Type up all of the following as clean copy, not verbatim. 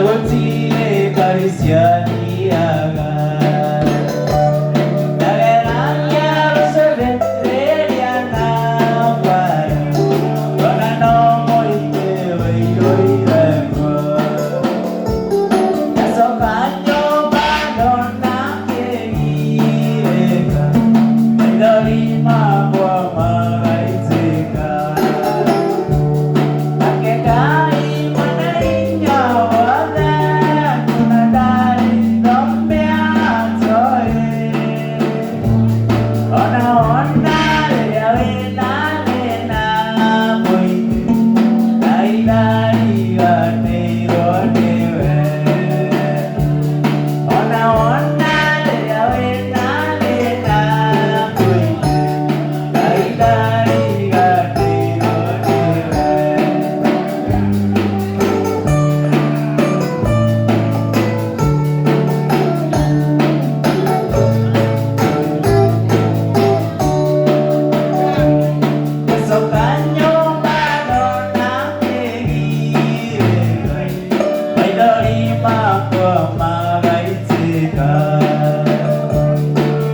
Gũtirĩ ngari ciathiaga. Ndageragia gũcũthĩrĩria na bara, ngona no mũingĩ ũiyũire kuo. Ndacoka nyũmba ndona ngĩgirĩka, maithori makwa magaitĩka. Nake Ngai mwene hinya wothe, kuona ndarĩ thome atoĩ. Ona wona rĩrĩa wĩna thĩna mũingĩ, Ngai ndariganĩirwo nĩwe. Ona wona rĩrĩa wĩna thĩna mũingĩ, Ngai ndariganĩirwo nĩwe. Ndacoka nyũmba ndona ngĩgirĩka, maithori makwa magaitĩka.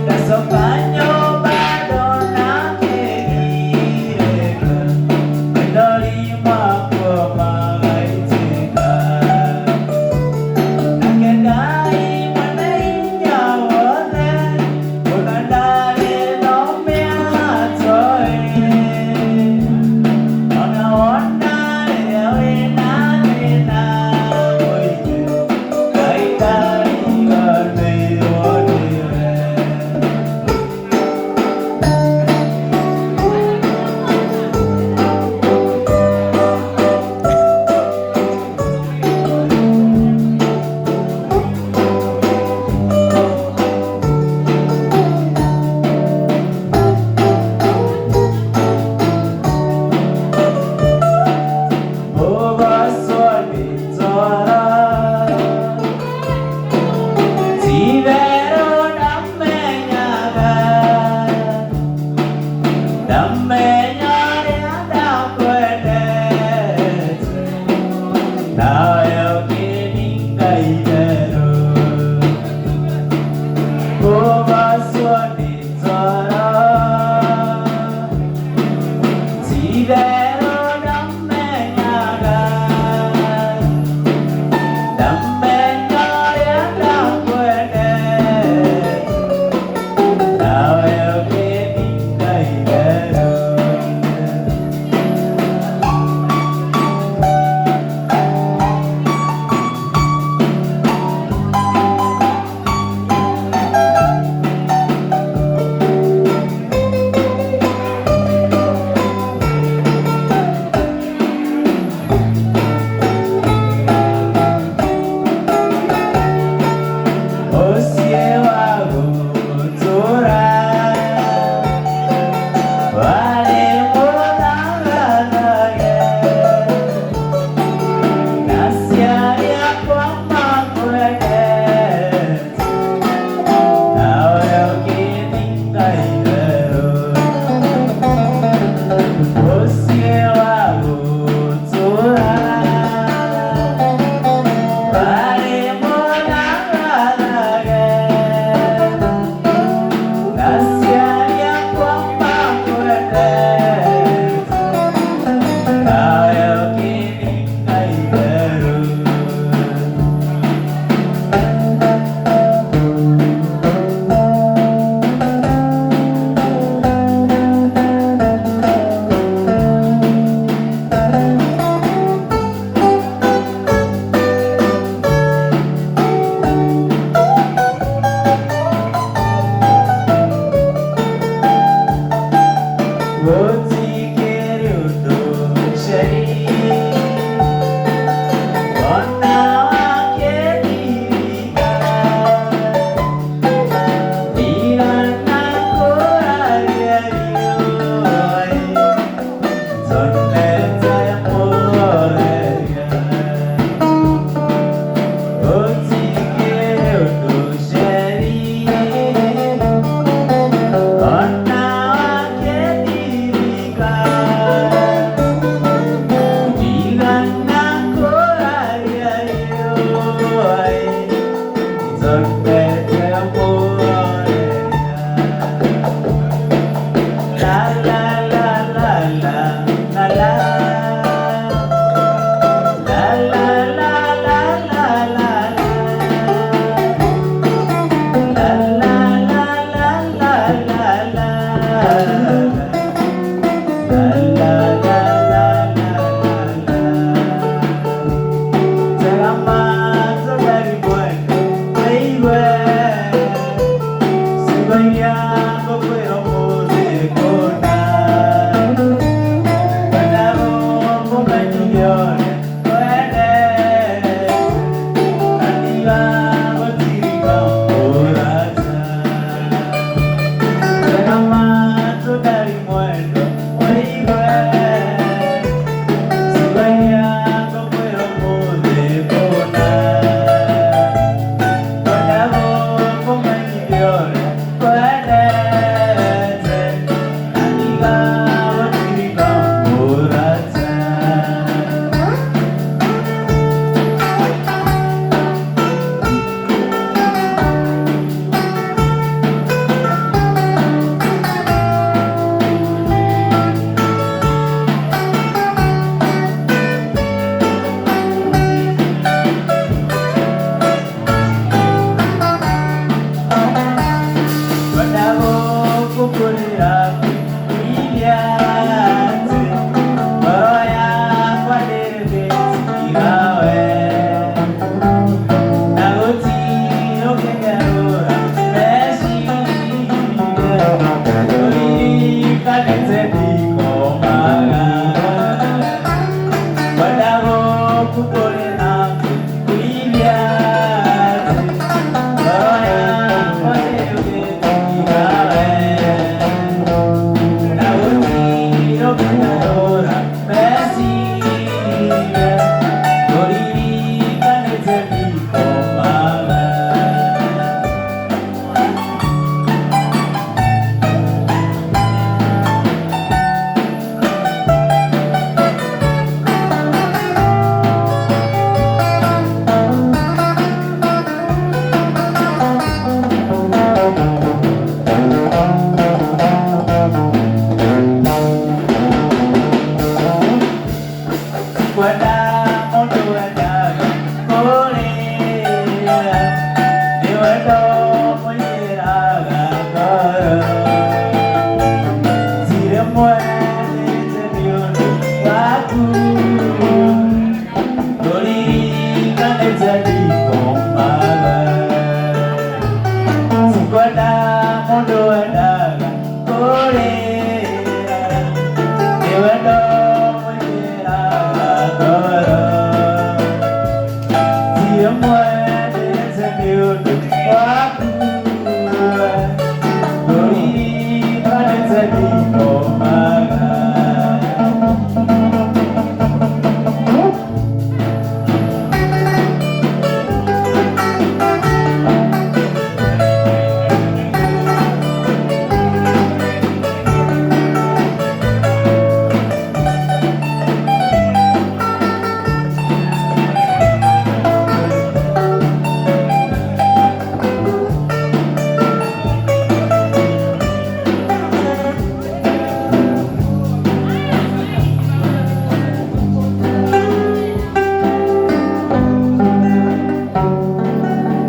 Ndacoka nyũmba ndona ngĩgirĩka, maithori makwa magaitĩka. Nake Ngai mwene hinya wothe, kuona ndarĩ thome atoĩ. Ona wona rĩrĩa wĩna thĩna mũingĩ, Ngai ndariganĩirwo nĩwe. Ũgocwo nĩ toro, ti-itherũ ndamenyaga, ndamenya ũrĩa ndakwendete, nawe ũkĩninga itherũ. Ũgocwo nĩ toro, ti-itherũ ndamenyaga, ndamenya ũrĩa ndakwendete, nawe ũkĩninga itherũ. Kũrĩ na iria ngoro yakwa ĩũkĩtiga we na gũtirĩ ũngĩgarũra meciria ũririkanĩte ndikomaga. Kwenda mũndũ.